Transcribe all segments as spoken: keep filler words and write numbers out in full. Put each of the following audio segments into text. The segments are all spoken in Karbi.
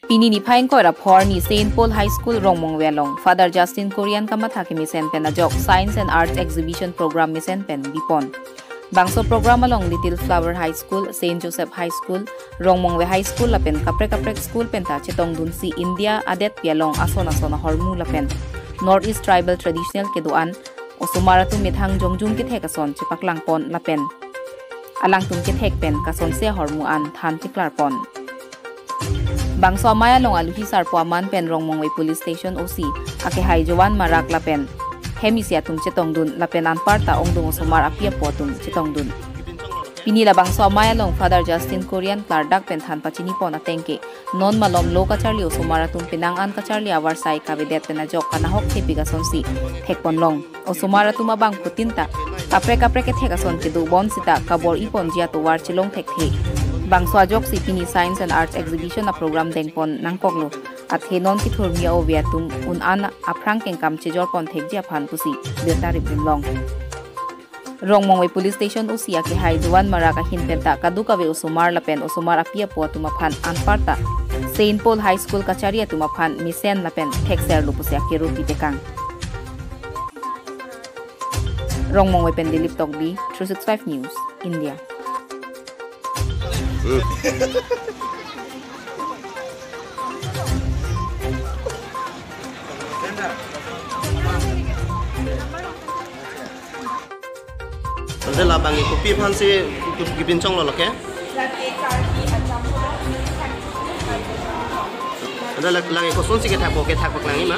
Pini niphai ingkoi ra pho arni Saint Paul High School Rongmongve along Father Justin Kurian kamatha kemesen pen ajok Science and Arts Exhibition Program mesen pen bipon. Bangso program along Little Flower High School, Saint Joseph High School, Rongmongve High School lapen kaprek kaprek school penta chetongdunsi India adetpi along ason ason ahormu lapen North East Tribal Traditional kedo-an, osomar atum methang jongjung kethek ason chepaklangpon lapen alangtum kethek pen kasonse ahormu an than keklarpon. Bangso amei along aluhi sarpo aman pen Rongmongve Police Station O C akehai Jovan Marak lapen hem isi atum chetongdun lapen anparta ongdung osomar api apo atum chetongdun. Pini labangso amei along Father Justin Kurian klardak pen than pachinipon ateng ke, non malom lo kacharli osomar atum penang an kacharli avarsai kavedet pen ajok kanahok thepik asonsi thekponlong. Osomar atum abangphutin ta kaprek kaprek kethek ason kedobon seta kabor-iponji atovar chelong thekthe. Bangso ajoksi pini Science and Arts Exhibition aprogram dengpon nangkoklo. Athe non kethurmi ove atum un-an aphrang kengkam chejorpon thekji aphan pusi birta ripdunlong. Rongmongve Police Station O C akehai Jovan Marak ahin penta kadokave osomar lapen osomar api apo atum aphan anparta Saint Paul High School kachari atum aphan mesen lapen thekserlo pusi akero pitekang. Rongmongve pen Dilip Tokbi, three six five News, India. Ante labang ke kopi aphansi kipinchonglo lo ke? Ante la-, lake kosonsi kethakpo, kethakpaklang ima?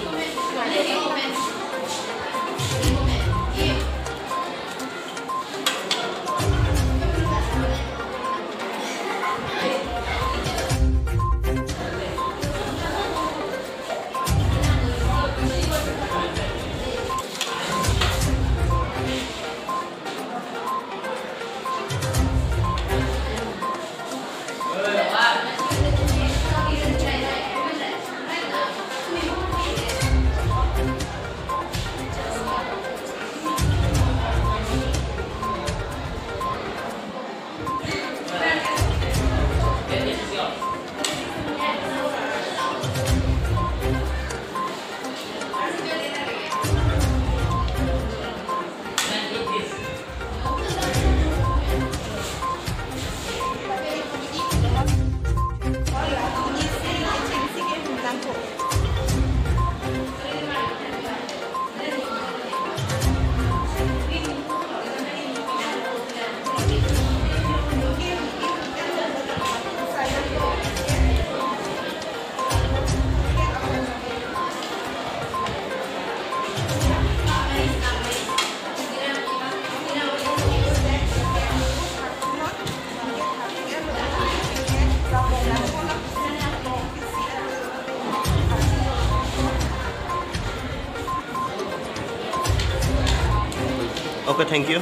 Okay, thank you.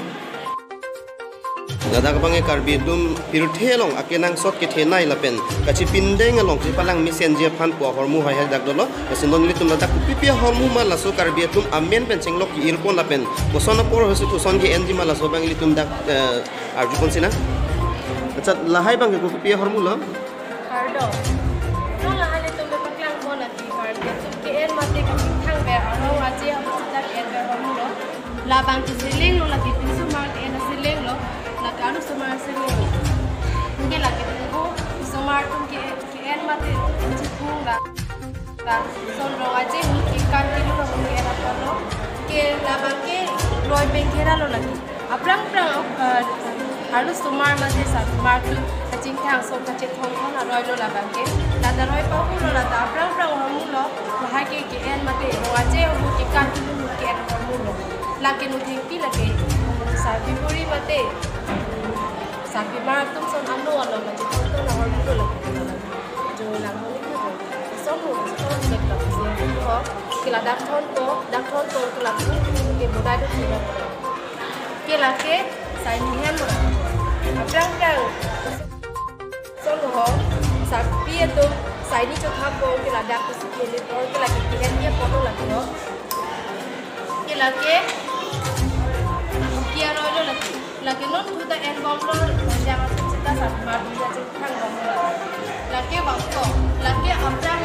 Ladak abang ke Karbi atum pirthe along akenangsot kethenei lapen kachipindeng along chepalang mesenji aphan pu ahormu haihai dak dolo. Lasi non ilitum ladak kopipi ahormu ma, laso Karbi atum amen pen chenglok ke-irpon lapen koson apor hasi koson ke-enji ma, laso abang ilitum dak, eh, arjupon sinang. Accha, lahai abang ke kopipi ahormu lo? Kardom. Non lahai ilitum paklangpon lagi Karbi atum ke-en mate kachingthang ber arong aje ahut seta ke-en ber ahormu lo. Labang ke seleng lo, lake pinsomar ke-en aseleng lo, lake arlosomar aseleng lo. Anke lake pu osomar atum ke, ke-en mate chephung la, lason rong aje ahut kekan kelun ahut ke-en apor lo. Ke labang ke roi pen kera lo lake. Aphrang phrang, eh, arlosomar mate sarsomar atum kachingthang ason kachethong thon aroi lo labang ke. Lata roi pahu lo, lata aphrang phrang ahormu lo, lahai ke ke-en mate rong aje ahut kekan kelun ahut ke-en ahormu lo. Lake non thengpi lake, sarpi puri mate, sarpimar atum ason ano along kachethon thon ahormu lo lake. Jo lang honi kha jo. Ason lo, ason lo lake lake ho. Ke la dak thonpo, dak thonpo ke la thu ke bodai do thila. Ke lake sai ni hem lo. Aphrang phrang. Ason lo ho, sarpi atum sai ni chothapo ke ladak ke suki ni por ke lake ke-en dia poto lake ho. Ke lake, ke aroi lo lake. Lake non thu ta enbomlo, jang atum seta sarsomar atum ta chingthang bomlo. Lake bangko, lake aphrang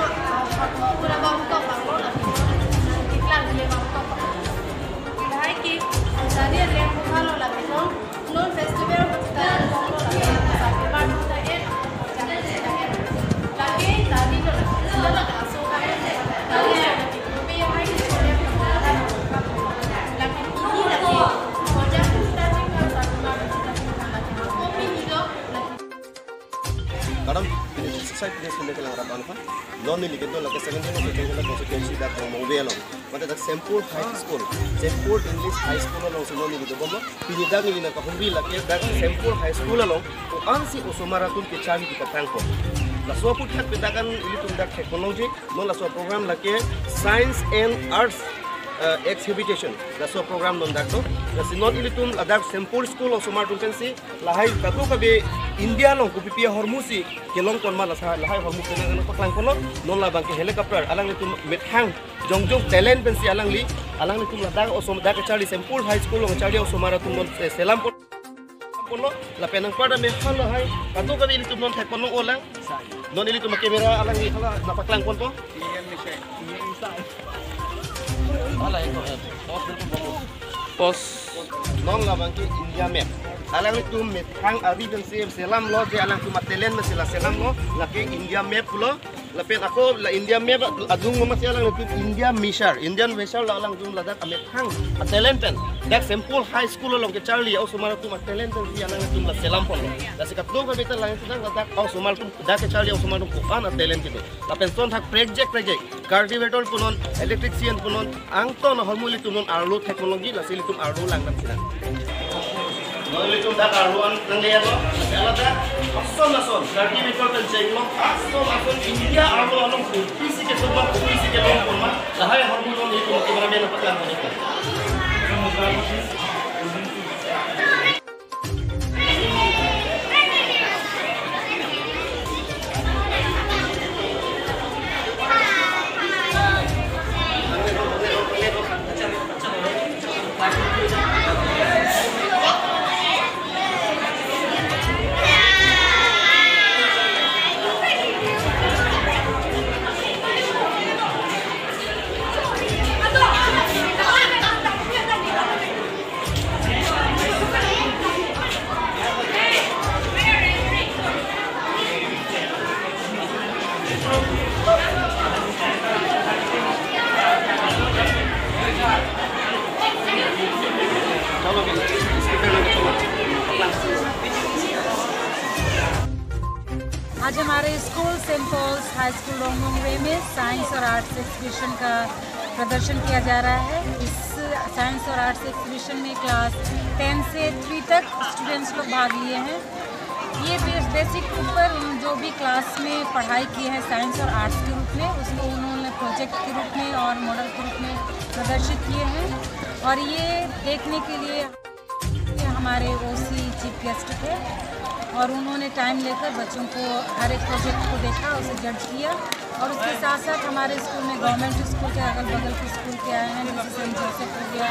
Adam, pini sixty-five pini sunda kelang rap anpa. Non neli kedo lake seventeen of the constituency dak Rongmongve along. Mate dak Sempur High School, Sempur English High School alongsi non neli dobomlo. Pini dak neli nangkahumri lake dak Sempur High School along. Ko-ansi osomar atum kecharli kepatangpo. Laso aphuthak pen dak an ilitum dak theklongji. Non laso program lake Science and Arts, eh, exhibition. Laso program non dak do. Lasi non ilitum ladak Sempur School osomar atum pensi lahai kadokave India along kopipi ahormusi kelongpon ma lasi lahai ahormu pen nangpaklangponlo. Non labangke helicopter alanglitum methang jongjong talent pensi alangli, alanglitum ladak osom dak kecharli Sempur High School along charli osomar atum non, eh, selampon. Ponlo, lapen anparta me halahai kadokave ilitum non thekponlo olang. Non ilitum camera alangli hala nangpaklangponpo. Pause. Non labangke India map. Alanglitum methang ari pensi selamlo je alangtum talent pensi la selamlo, lake India map lo. Lapen ako la India map adung mama si alanglitum India mishar, Indian mishar la alangtum ladak amethang talent pen dak Sempur High School along kecharli osomar atum talent pensi alangtum la selamponlo. Lasi kadokave ta alangtum ladak osomar atum dak kecharli osomar atum ko-an talent kedo. Lapen ason thak prekjak prekjak cultivator punon, electrician punon, angton ahormu ilitum non arlo technology lasi ilitum arlo langdam sinang. Non ilitum dak arlo an nangle alo, ala dak ason ason cultivator pen chenglok ason ason India arlo along kopisi kesobak kopisi kelongpon ma, lahai ahormu non ilitum cameraman nangpaklangpon. आज हमारे school Saint Paul's High School Rongmongwe में science और arts exhibition का प्रदर्शन किया जा रहा है। इस साइंस और आर्ट्स एग्जीबिशन में क्लास टेन से थ्री तक स्टूडेंट्स लोग भाग लिए हैं। ये बे-, बेसिक रूप पर उन जो भी क्लास में पढ़ाई किए हैं साइंस और आर्ट्स के रूप में, उसको उन्होंने प्रोजेक्ट के रूप में और मॉडल के रूप में प्रदर्शित किए हैं। और ये देखने के लिए हमारे ओसी चीफ गेस्ट थे और उन्होंने टाइम लेकर बच्चों को हर एक प्रोजेक्ट को देखा, उसे जज किया। और उसके साथ साथ हमारे स्कूल में गवर्नमेंट स्कूल के अगल बगल के स्कूल के आए हैं, जैसे सेंट जोसेफ हो गया,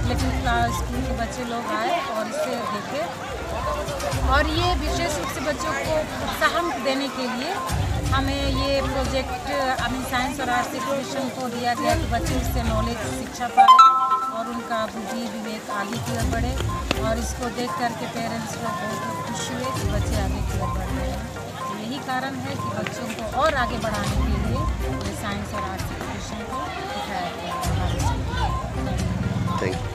लिटिल फ्लावर स्कूल के बच्चे लोग आए और इसे देखे। और ये विशेष रूप से बच्चों को प्रोत्साहन देने के लिए हमें ये प्रोजेक्ट, आई मीन, साइंस और आर्ट्स एग्जीबिशन को दिया गया कि बच्चे इससे नॉलेज, शिक्षा पाए और उनका बुद्धि विवेक आगे की ओर बढ़े। और इसको देख करके पेरेंट्स लोग बहुत खुश हुए कि बच्चे आगे की ओर बढ़ रहे हैं। तो यही कारण है कि बच्चों को और आगे बढ़ाने के लिए ये साइंस और आर्ट्स एग्जीबिशन को दिखाया गया है हमारे स्कूल में। Thank you.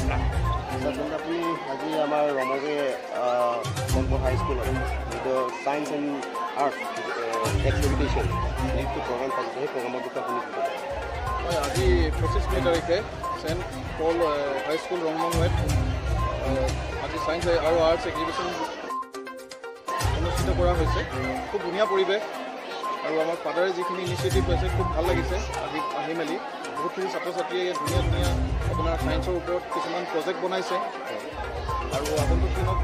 ছাৰ, তেন্তে আপুনি আজি আমাৰ ৰঙমোংগৈ, আহ, চেণ্ট পল হাই স্কুলত যিটো চায়েন্স এণ্ড আৰ্ট, আহ, এক্সিবিশ্যন যিটো প্ৰগ্ৰাম পাতিছে, সেই প্ৰগ্ৰামৰ বিষয়ে আপুনি কি ক'ব? হয়, আজি পঁচিছ মে তাৰিখে চেণ্ট পল, আহ, হাই স্কুল ৰঙমোংগৈত, আহ, আজি চায়েন্স আৰু আৰ্টছ এক্সিবিশ্যন অনুষ্ঠিত কৰা হৈছে। খুব ধুনীয়া পৰিৱেশ আৰু আমাৰ ফাদাৰে যিখিনি ইনিচিয়েটিভ লৈছে, খুব ভাল লাগিছে আজি আহি মেলি। বহুতখিনি ছাত্ৰ ছাত্ৰীয়ে ইয়াত ধুনীয়া ধুনীয়া আপোনাৰ চায়েন্সৰ ওপৰত কিছুমান প্ৰজেক্ট বনাইছে আৰু আগন্তুক দিনত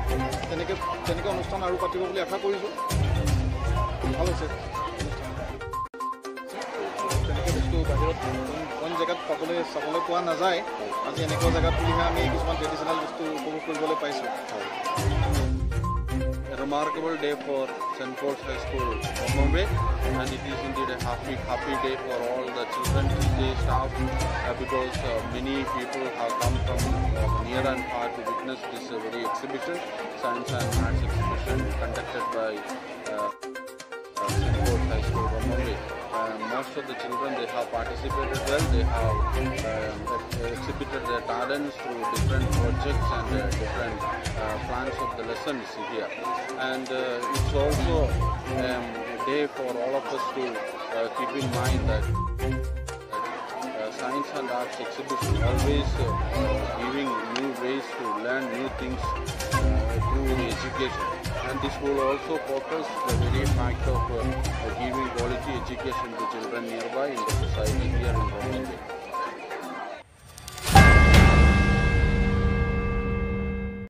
তেনেকে, তেনেকে অনুষ্ঠান আৰু পাতিব বুলি আশা কৰিছোঁ। ভাল হৈছে অনুষ্ঠান। তেনেকে বস্তু বাহিৰত অইন, অইন জেগাত পাবলৈ, চাবলৈ পোৱা নাযায়। আজি এনেকুৱা জেগাত বুলিহে আমি কিছুমান ট্ৰেডিশ্যনেল বস্তু উপভোগ কৰিবলৈ পাইছোঁ। A remarkable day for Saint Paul's High School, Rongmongve, and it is indeed a happy, happy day for all the children, teachers, staff, uh, because, uh, many people have come from, uh, near and far to witness this, uh, very exhibition, science and arts exhibition conducted by, uh, uh, Saint Paul's High School, Rongmongve. Uh, most of the children, they have participated well. They have, um, ex-, exhibited their talents through different projects and, uh, different, uh, Answer the lessons here. And uh, it's also um, a day for all of us to uh, keep in mind that uh, science and arts exhibition always uh, giving new ways to learn new things uh, through education. And this will also focus the very fact of uh, giving quality education to children nearby in the society here in Rohingya.